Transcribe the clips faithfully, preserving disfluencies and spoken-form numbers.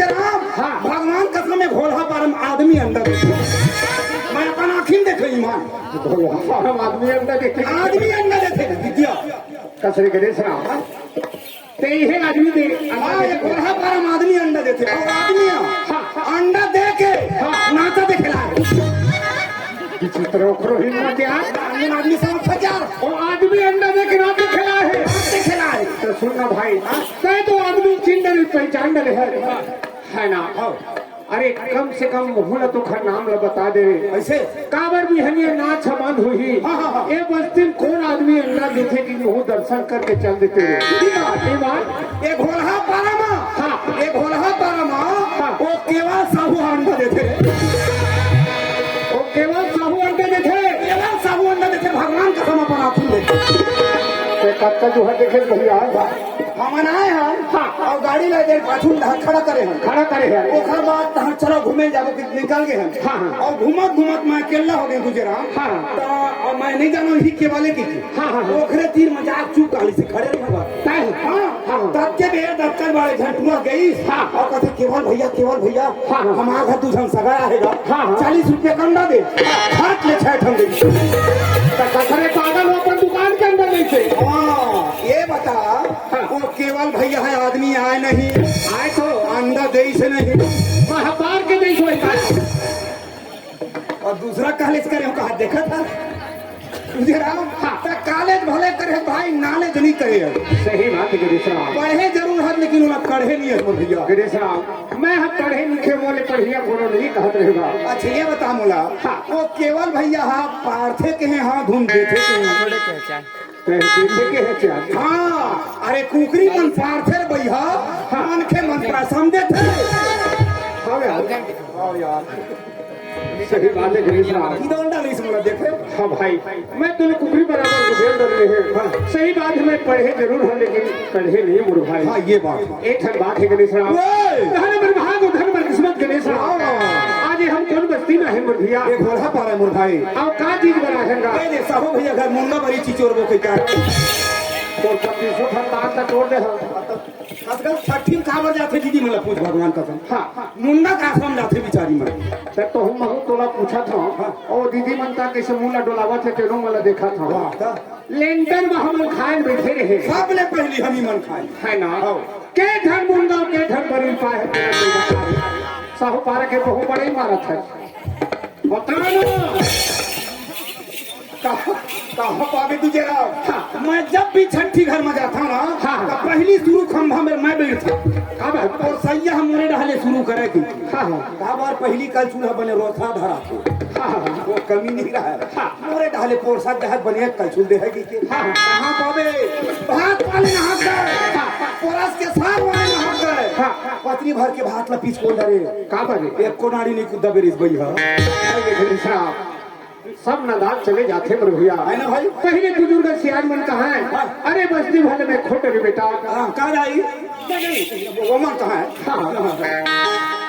राम, हाँ। भगवान कसम, एक भोलहा पारम आदमी अंडा देथे। मैं अपन आँखी में देखे ईमान। भोलहा पारम आदमी अंडा देथे। आदमी अंडा देथे, विद्या। कसरे गणेश राम। ते इहे आदमी दे, अंडा हाँ, देथे। एक भोलहा पारम आदमी अंडा देथे। अउ आदमी ह, हाँ। अंडा दे के हाँ। नाचा देखेला। विचित्र ओकरो हिम्मत यार। आदमी, आदमी समझ फंस जा। वो आदमी अंडा दे के नाचा खेला है। नाचा खेला है। तो सुन ना भाई, हाँ। तय तो आदमी चिन्ह डरे, पहचान डरे है। है ना? हाँ। अरे, कम से कम मुँह ला तो खर नाम ला बता दे रे। ऐसे? काबर बिहनिया नाच ह बंद होही। हाँ, हाँ, हाँ। ए बस्ती में कौन आदमी अंडा देथे कि मुँह दर्शन करके चल देथे रे? ये बात। ये बात। ए घोलहा पारा मा। हाँ। ए घोलहा पारा मा। हाँ। वो केवल साहू अंडा देथे। वो केवल साहू अंडा देथे। केवल साहू अंडा देथे, भगवान कसम अपन आँखी में देखे। ते कतका जुहा देखे भैया? हमन आए हन, हाँ। अउ गाड़ी ला दे पाछू ढक खड़ा करे हन। खड़ा करे हन। ओखर बाद तहाँ चलो घूमे जाबो कि निकल गए हन। हाँ, हाँ। अउ घूमत घूमत मैं अकेला हो गए गुजरा। हाँ, हाँ। तो अब मैं नहीं जानू ही के वाले की थी। हाँ, हाँ, हाँ। ओखरे तीर मजाक चुप काली से खड़े रहे बा। काहे? हाँ, हाँ, हाँ। तब के बेर दक्कल वाले झंटुआ गई। हाँ। अउ कहते, "केवल भैया, केवल भैया, हाँ, हाँ। हमार घर दू झन सगा आएगा। हाँ, हाँ। चालीस रुपया कंडा दे, खाट ले छह ठन दे।" तो कसरे पागल हो अपन दुकान के अंदर नहीं से। हाँ, ये बता, हाँ। वो केवल भैया है, आदमी आए नहीं, आए तो अंडा दे से नहीं। वहाँ पार के नहीं सोए। और दूसरा कॉलेज करे हो कहा देखा था? तुझे राम, हाँ। तो कॉलेज भले करे भाई, नॉलेज नहीं करे हो। सही बात है गिरीश राम। पढ़े जरूर है, लेकिन उन्हें पढ़े नहीं है मोर भैया। गिरीश राम, मैं हम पढ़े लिखे मोले पढ़िया कोनो नहीं कहत रहेगा। अच्छा, ये बता मोला, हाँ। वो केवल भैया, हाँ, पारथे के हैं, हाँ, धुन देथे के हैं। कह देखे के है क्या? हाँ, अरे कुकरी मन पारथे रे भैया, हाँ। मनखे मन प्रासम देथे। हाँ यार। हाँ यार। सही बात है गिरीश राम। इधर अंडा नहीं सुना देखे। हाँ भाई, मैं तूने कुकरी बराबर को भेल डर रहे हैं। हाँ। सही बात है, मैं पढ़े जरूर हूँ लेकिन कढ़े नहीं मोर भाई। हाँ, ये बात। एक ठन बात है गिरीश राम। ओए! धन बर भाग, धन बर किस्मत गिरीश राम। हाँ। आज ये हम कौन बस्ती में है मोर भैया? ये घोड़ा पा रहा है मोर भाई। और का चीज बना है गा? अरे साहू भैया घर मुंडा बड़ी चिचोर वो के क्या? तो छत्तीसों ठन बात का तोड़ दे हम। आजकल छठी में काबर जाथे दीदी, मतलब पूछ भगवान कसम। हाँ। मुंडा का आश्रम जाथे बिचारी मन। सर तो हम महू तोला पूछा था। हाँ। और दीदी मन का कैसे मुंडा डोलावत है, तेनो मला देखा था। वाह, का? लेंटर में हमन खाए बैठे रहे। सबले पहली हम ही मन खाए। है ना? हाँ। के धन मुंडा, के धन बरी पाए। साहूपारा के बहु बड़े मारत है। बता ना। कहाँ, कहाँ पावे तुझे राव? हाँ। मैं जब भी छठी घर में जाता ना, हाँ, हाँ। तो पहली शुरू खंभा में मैं बैठता। का बात? और सैया मोरे डहले शुरू करे की। हाँ, हाँ। का बार पहली कल चूल्हा बने रोथा धरा को। हाँ, हाँ, हाँ। वो कमी नहीं रहा है। हाँ। मोरे डहले पोरसा जहाज बने कल चूल दे है कि के। हाँ, हाँ। कहाँ पावे? भात वाले नहा गए। हाँ। पोरस के सार वाले नहा गए। हाँ। पतरी भर के भात ला पीछ को डरे। का बात? एक कोनाड़ी नहीं कुद्दा बेरिस भैया। अरे, साहब। सब नदान चले जाथे मोर भैया। है ना भाई? पहले बुजुर्ग सियान मन कहा है, हाँ। अरे बस्ती भले में खोट रे बेटा। हाँ, कहाँ जाई? नहीं, नहीं, वो मन कहाँ है? हाँ, हाँ।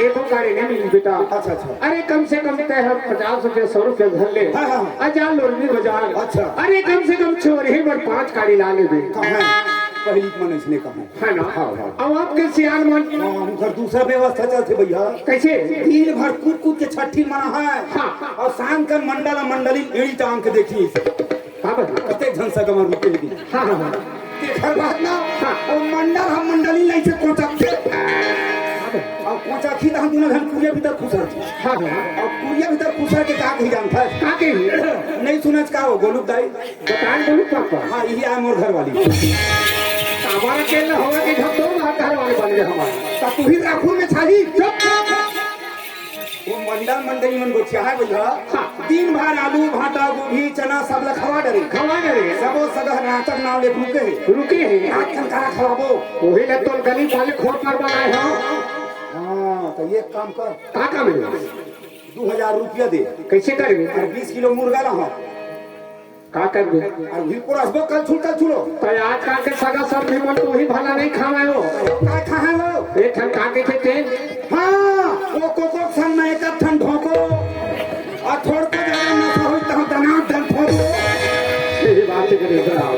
एको गाड़ी नहीं मिली बेटा। अच्छा, अच्छा। अरे कम से कम तय हम पचास रुपया, सौ रुपया धर ले। हाँ, हाँ। अजा लोरनी बाजार। अच्छा। अरे कम से कम छोर ही बर पाँच गाड़ी ला ले दे। कहाँ है? पहली मन इसने कहा है। है ना? हाँ, हाँ। अब आपके सियान मन। हाँ, उनकर दूसरा व्यवस्था चलथे भैया। कैसे? दिन भर कूद कूद के छठी मना है। हाँ। और शाम का मंडल और मंडली एड़ी टांग के देखी। हाँ भाई। कते झन सगमा रुके ही। हाँ, हाँ, हाँ। तेखर बाद ना, हाँ। वो मंडल हम मंडली नहीं से कोचक थे। और कोचक ही तो हम दोनों घन कुरिया भीतर खुसर थे। हाँ, हाँ। और कुरिया भीतर खुसर के का कही जानता है? का कही? नहीं सुनच का हो, गोलू दाई? बतान बोलू पापा। हाँ, यही आ मोर घर वाली। हमारा केला होगा कि हम दो बार घर वाले बन गए हमारे। तो तू ही राखुल में छाली। चुप, चुप, चुप। वो मंडल मंडली मन गोठिया है भैया। हाँ। दिन भर आलू, भाटा, गोभी, चना सब ला खवा डरे। खवा डरे। सबो सगह नाचक नाव ले रुके है। रुके है। आज कंकारा खवाबो। वही ले तो गली पाले खोर पर बनाए हो। हाँ, तो ये काम कर। का काम है? दो हजार रुपया दे। कैसे करेंगे? और बीस किलो मुर्गा ला हो। का करबे? अरे भी पुरसबो कल छुल, कल छुलो। तो आज काल के सगा सब भी मन तो ही भला नहीं खावे हो। का खाए हो? एक ठन का के थे तेल? हाँ, वो कोको संग में एक ठन ढोको। और थोड़ को ज्यादा नशा होई तो हम दनादन ठोको। यही बात करे साहब।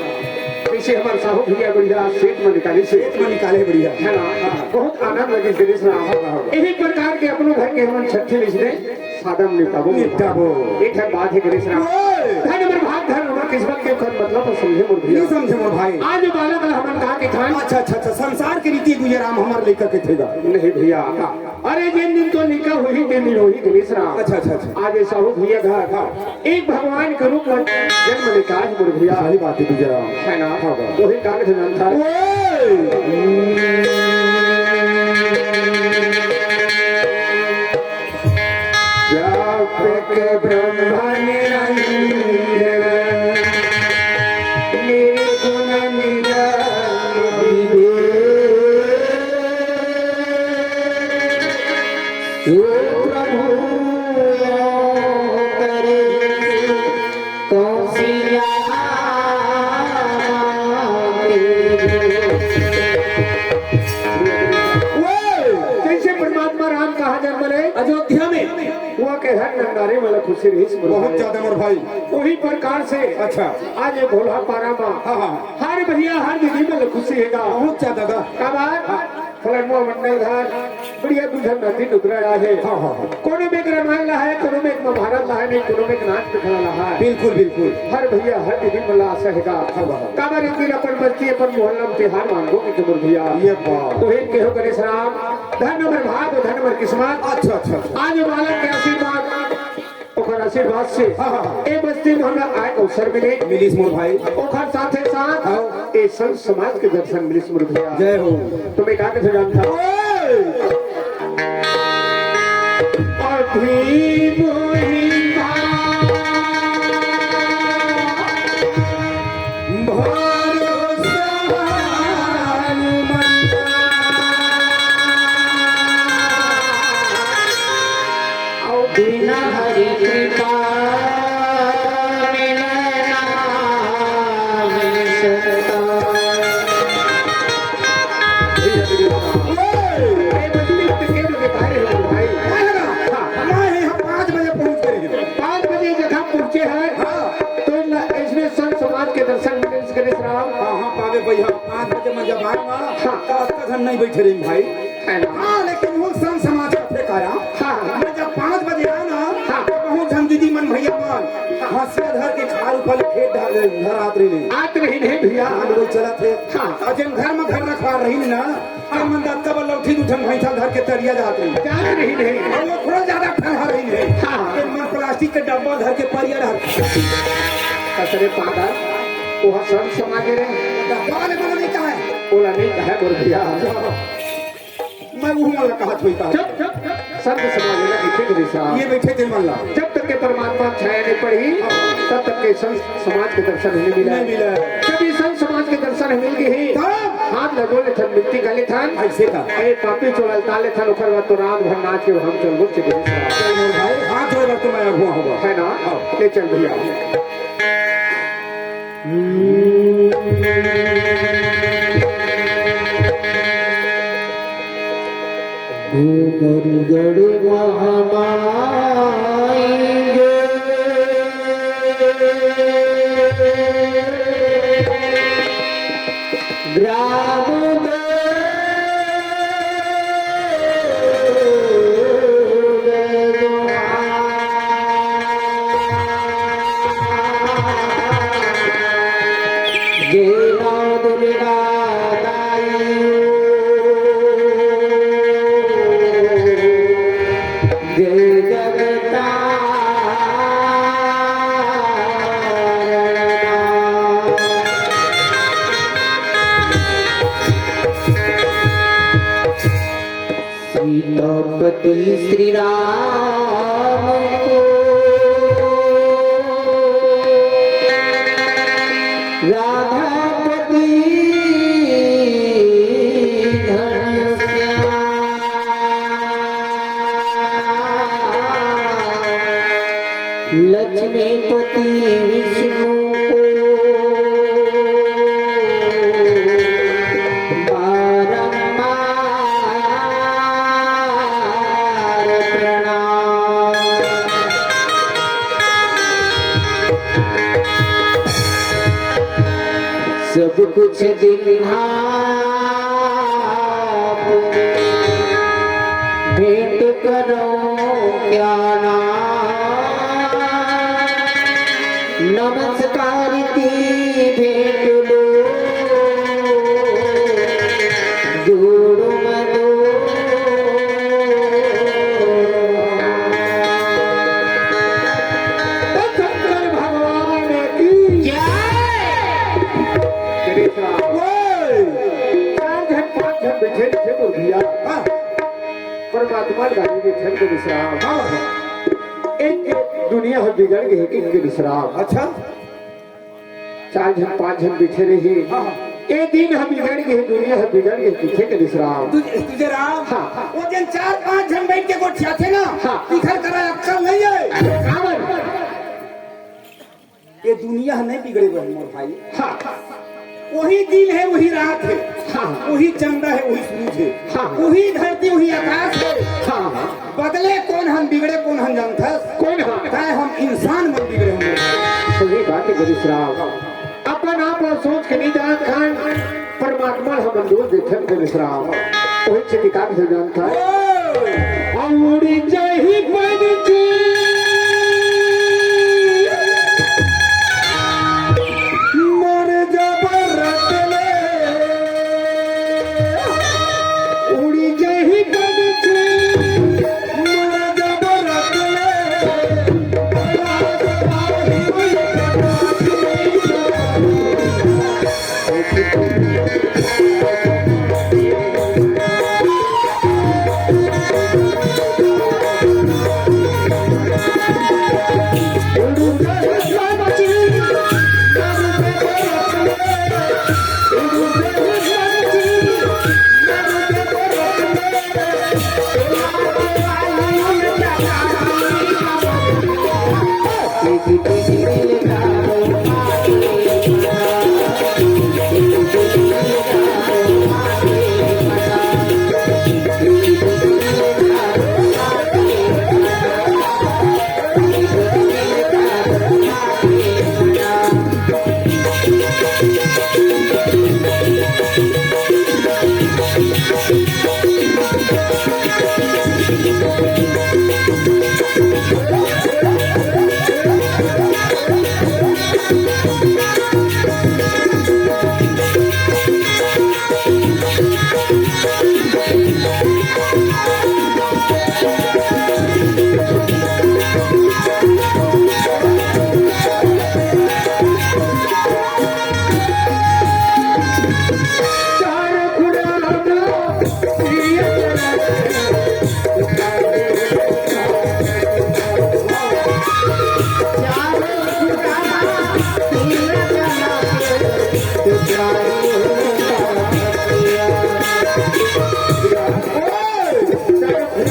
पीछे हमार साहू भैया बढ़िया सेठ में निकाले से। सेठ में निकाले बढ़िया। है ना? हाँ। बहुत आनंद लगे गणेश राम। हाँ, हाँ। यही प्रकार के अपनो घर के हमन छट्ठी लिस दे, सादा में निपटाबो। निपटाबो। एक है बात है गणेश राम। ओए! धन हमर भाग, धन हमर किस्मत के खन मतलब तो समझे मोर भैया। नहीं समझे मोर भाई। आज जो बालक ला हमन कहा के थान। अच्छा, अच्छा, अच्छा, संसार के रीति गुजराम हमर लइका के थेगा। नहीं भैया। हाँ। अरे, जेन दिन तो लइका होही, तेन दिन होही गणेश राम। अच्छा, अच्छा, अच्छा। आज ये साहू भैया घर। हाँ। एक भगवान के रूप में जन्म लेता है मोर भैया। सही बात है, गुजराम। है ना? हाँ, बाबा। वही कारण से जानता है। ओए! व्यापक ब्रह्म निरंजन, निर्गुण निरंजन। ओ प्रभु, करे कौशिला तेरी। वो कैसे परमात्मा राम कहाँ जन्म ले? अयोध्या में। वो के हर नंदारी वाला खुशी रही इस बहुत ज्यादा मोर भाई। वही प्रकार से अच्छा। आज ये भोला पारा मा हाँ, हाँ। हर भैया हर दीदी में खुशी है गा। बहुत ज्यादा गा। का बात? हाँ। फलनवा मंडल घर बढ़िया दुल्हन नाती डुकरा रहा है। हाँ, हाँ, हाँ। कोनो में एक रामायण ला है, कोनो में एक महाभारत ला है, नहीं कोनो में एक नाच दिखाना ला है। बिल्कुल, बिल्कुल। हर भैया हर दीदी में ला आशा है गा। हाँ, हाँ, हाँ। काबर एक दिन अपन बस्ती अपन मोहल्ला में तिहार मानबो कि मोर भैया। ये बात। तो हे केहो गणेश राम, धन हमर भाग, धन हमर किस्मत। अच्छा, अच्छा, अच्छा। आज बालक के आशीर्वाद ओकर आशीर्वाद से हाँ, हाँ, हाँ। ए बस्ती में हमरा आए के अवसर मिले। मिलिस मोर भाई। ओकर साथे साथ हाँ। ए संत समाज के दर्शन मिलिस मोर भैया। जय हो। तो मैं गा के सजान था। ओए! अभी वही था। भरोसा हनुमंता। बिना हरि कृपा मिले ना मिल सकता। ए बस्ती में के लोग आए हैं भाई। हाँ, मैं यहाँ पाँच बजे पहुँच गए हैं। पाँच बजे जगह पहुँचे हैं। हाँ। तो न-, इसमें संत समाज के दर्शन मिले, गणेश राम। हाँ, हाँ, पावे भैया, पाँच बजे मैं जब आऊँगा, हाँ। तो आपका घर नहीं बैठे रहेंगे भाई। है ना? हाँ, लेकिन वो संत समाज का फेंक आया। हाँ। मैं जब पाँच बजे आया ना, हाँ। तो बहुत झन दीदी मन भैया मन हंसिया धर के खार ऊपर खेत धर, धर आत रही नहीं। आत रही नहीं भैया। हाँ, वो चला थे। हाँ। और जिन घर में घर रखवा रही ना, हाँ। मन दत्ता बल्ला उठी उठन भैंसा धर के तरिया जात रही। जात रही नहीं। और वो थोड़ा ज्यादा ठंडा रही नहीं। हाँ। तो मन प्लास्टिक के डब्बा धर के परिया धर। असरे पादा, वो संत समाज रे। डब्बा वाले मन नहीं कहा है। ओला नहीं कहा है मोर भैया। मैं वो वाला कहा थोई कहा। चुप, चुप, चुप। संत समाज में इसे भी विश्राम। ये बैठे थे मन ला। जब तक के परमात्मा छाया नहीं पड़ी, हाँ। तब तक के संत समाज के दर्शन नहीं मिला। नहीं मिला। जब ये संत समाज के दर्शन मिल गए ही, तब? हाथ लगो ले थन, मिट्टी का ले थन। ऐसे का? अरे पापी चोरल ताले थन, ओकर बाद तो रात भर नाच के हम चल गुट चुके हैं। चल मोर भाई, हाथ जोड़ रख तो मैं अगुआ होगा। है ना? हाँ। ले चल भैया। डूंगरगढ़ महामाई गे, ग्राम सीतापति श्री राम को राधापति घनश्याम। लक्ष्मीपति विष्णु को बारंबार प्रणाम। जब कुछ दिन आप भेंट करो क्या ना, नमस्कार की भेंट लो, जोड़ मदो। शंकर भगवान की जय। ओए! चार झन, पांच झन बइठे रहिथे मोर भइया। हाँ। परमात्मा गाड़ी में ठन के विश्राम। हाँ। एक, एक दुनिया ह बिगड़ गे हे, इनके विश्राम। अच्छा। चार झन, पांच झन बइठे रही। हाँ, हाँ। ए दिन ह बिगड़ गे हे, दुनिया ह बिगड़ गे हे, कहिथे के विश्राम। तुझे, तुझे राम। हाँ, हाँ। वो दिन चार पांच झन बइठ के गोठियाथे ना, हाँ। इखर करा अक्कल नहीं हे। काबर? ये दुनिया ह नहीं बिगड़े बर मोर भाई। हाँ। वही दिन हे, वही रात हे, हाँ। वही चंदा हे, वही सूरज हे, हाँ। वही धरती, वही आकाश हे। हाँ, हाँ। बदले कोन हन, बिगड़े कोन हन जानथस? कोन हन? काय हम इंसान मन बिगड़े हन। सही बात हे गणेश राव। अपन आप ला सोच के नहीं जानत हन, परमात्मा ला हमन दोष देथन गणेश राव। वही चिति का भी जानत हन। उड़ी जाही पंछी, मर जाबो रटले। उड़ी जाही पंछी, मर जाबो रटले।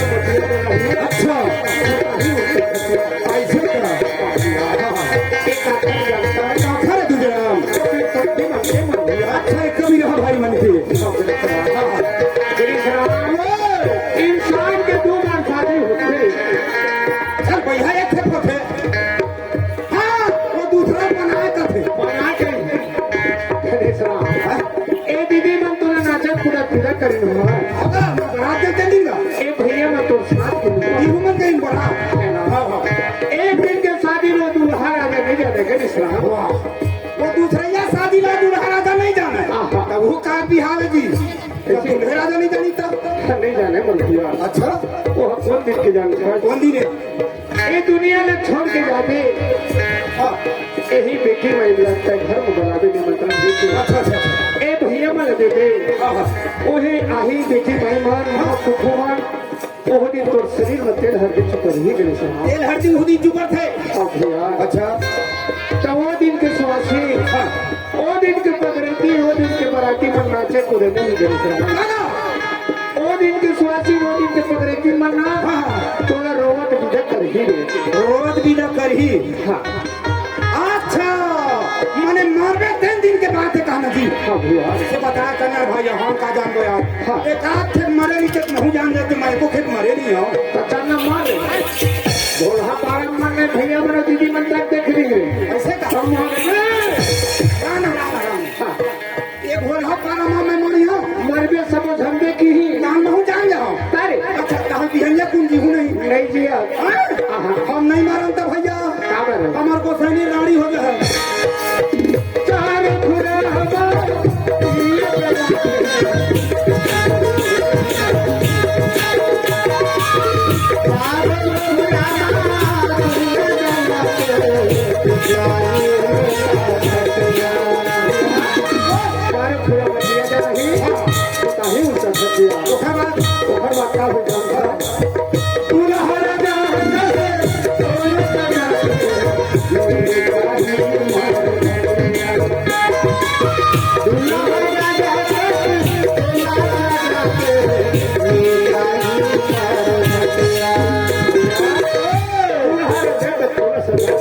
अच्छा, ऐसे करा। काखर हे दूजराम? अच्छा, एक कभी रहा भाई मन के। इंसान के दो बार शादी होथे। चल भैया, एक ठे होथे। हाँ, वो दूसरा बनाए कथे। बनाए कथे। अरे साहब, हाँ? ए दीदी मन तोला नाचत कूदत पूजा करिन हो। अब हम बरात देते दिन ना। ए भैया मन तोर साथ के। इहू मन कहीं बरात। हाँ, हाँ। एक दिन के शादी में दूल्हा राजा नहीं जाने के विश्राम। वाह। वो दूसरइया शादी ला दूल्हा राजा नहीं जाने। हाँ, हाँ। तब वो का बिहाव जी? तब दूल्हे राजा नहीं जानी तब? नहीं जाने मोर भैया। अच्छा। वो कोन दिन के जाने? कोन दिन हे? ये दुनिया ला छोड़ के जाबे। हाँ। यही बेटी माई लगता है घर में बनावे निमंत्रण देते। अच्छा, अच्छा, अच्छा। ए भैया मन देते। हाँ, हाँ। ओहे आही बेटी माई मन, हाँ, कुकुर मन। ओह दिन तोर शरीर में तेल हरदी चुकर ही गए से। तेल हरदी उही दिन चुकर थे। अब भैया। अच्छा। तो वो दिन के सुवासी, हाँ। वो दिन के पगरेती, वो दिन के बराती मन नाचे कूदे नहीं गए से। ना, ना। वो दिन के सुवासी, वो दिन के पगरेती मन ना, हाँ, हाँ। तोला रोवत विदा कर ही रे। रोवत विदा कर ही। हाँ। अच्छा, माने मरबे तेन दिन के बात हे कहना जी। हाँ भैया। से बता करना भाई, हम का जानबो यार। हाँ। एक आध ठे मरे नहीं, नहीं हूँ जान जाते, मैं को खेत मरे नहीं हूँ। तो चलना मार रे। भोला पारा मन में भैया मन दीदी मन तक देख रही है। ऐसे का? हम वहाँ गए। राम, राम, राम। हाँ। जीहू नहीं। नहीं जिया। हाँ? हम नहीं मारन त भैया। का बर? हमर गोसाई राड़ी हो जाए। चार खुरा हमार। चार खुरा बतिया जाही। हाँ। बताही उनका सतिया। ओकर बाद, ओकर बाद का होई जानता?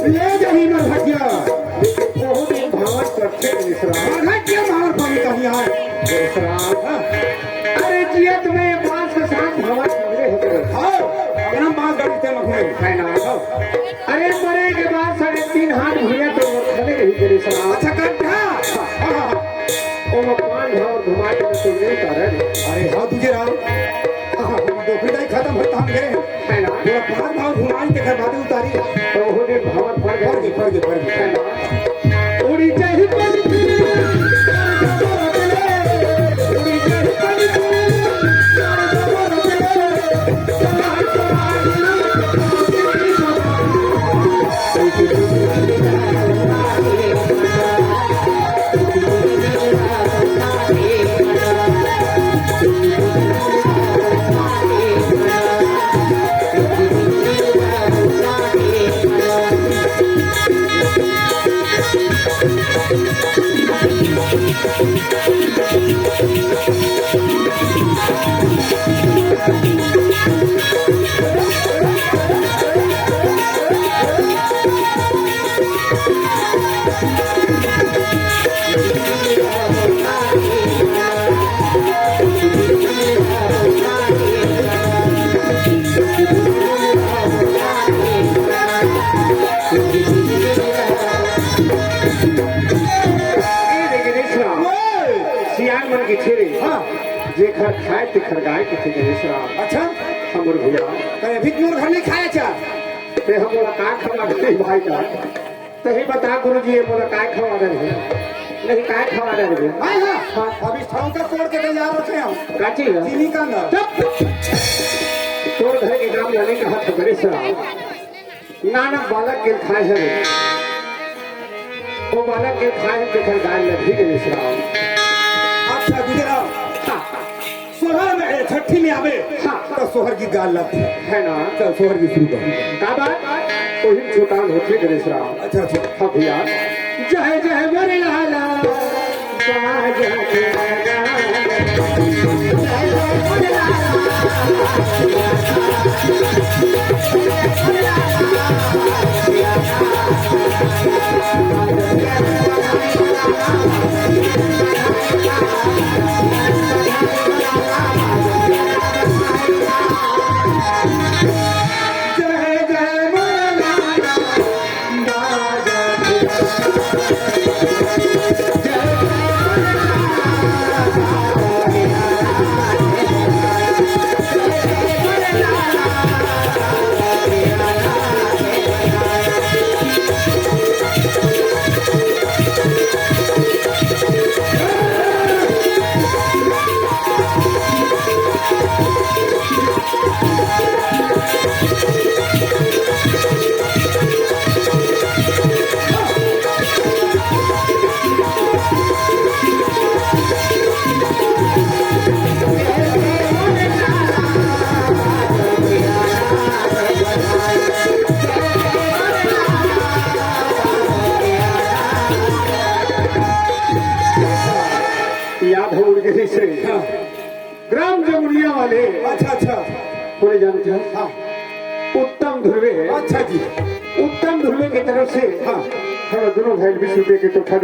ले जाही मरघटिया। बहुत ही भावत करते हैं विश्राम। मरघटिया मार पानी कहीं आए। विश्राम। अरे जियत में बांस के साथ भावत मिले होते हैं। हाँ, अपना बांस गढ़ते मखने। है ना? अरे मरे के बाद साढ़े तीन हाथ भुइया तो खड़े रही करे सलाम। अच्छा, कंठा। हाँ, हाँ, हाँ। ओ भगवान भाव घुमाए में तो नहीं कारण। अरे हाँ, तुझे राम। हाँ, हाँ, हम दोपहरी दाई खत्म होता हम गए। है ना? पूरा पाँच भाव घुमाए के घर बातें उतारी। तो वो दिन भावत पड़ गए। पड़ गए, पड़ गए, पड़ गए। है ना? उड़ी जाही पल, उड़ी जाही पल। ए, देखिए, देख रहा हूँ। ओए! सियान मन की छेरी। हाँ। जेखर खाए तेखर गाय के थे गणेश राम। अच्छा। हमर भैया। कहे अभी मोर घर नहीं खाया चा। ते हम बोला का खवा दे भाई का। तही बता गुरुजी, ये मोला काय खवा रहे हैं? नहीं, काय खवा रहे हैं? हाँ, हाँ। हाँ। अब इस ठाव का तोड़ के तैयार रखे हम। काची है? चीनी का ना। चुप। तोर घर के काम जाने का हाथ करे सरा। नानक बालक के खाए है रे। वो बालक के खाए है, देखल गाय लगी गई सरा। अच्छा, गुजराओ। हाँ। सोहर में, ए, छठी में आवे, हाँ। तो सोहर की गाल लगती है। है ना? चल, सोहर की शुरू कर। का बात? वही छोटान होती गणेश राम। अच्छा, अच्छा। हाँ भैया। जय जय मोरे लाला, बाजा के लाला। जय जय मोरे लाला। याद हो उनके से। हाँ। ग्राम जमुनिया वाले। अच्छा, अच्छा। पूरे जानते हैं? हाँ। उत्तम ध्रुवे। अच्छा जी। उत्तम ध्रुवे की तरफ से हाँ। हम दोनों भाई विष्णुप्रिया के चौथा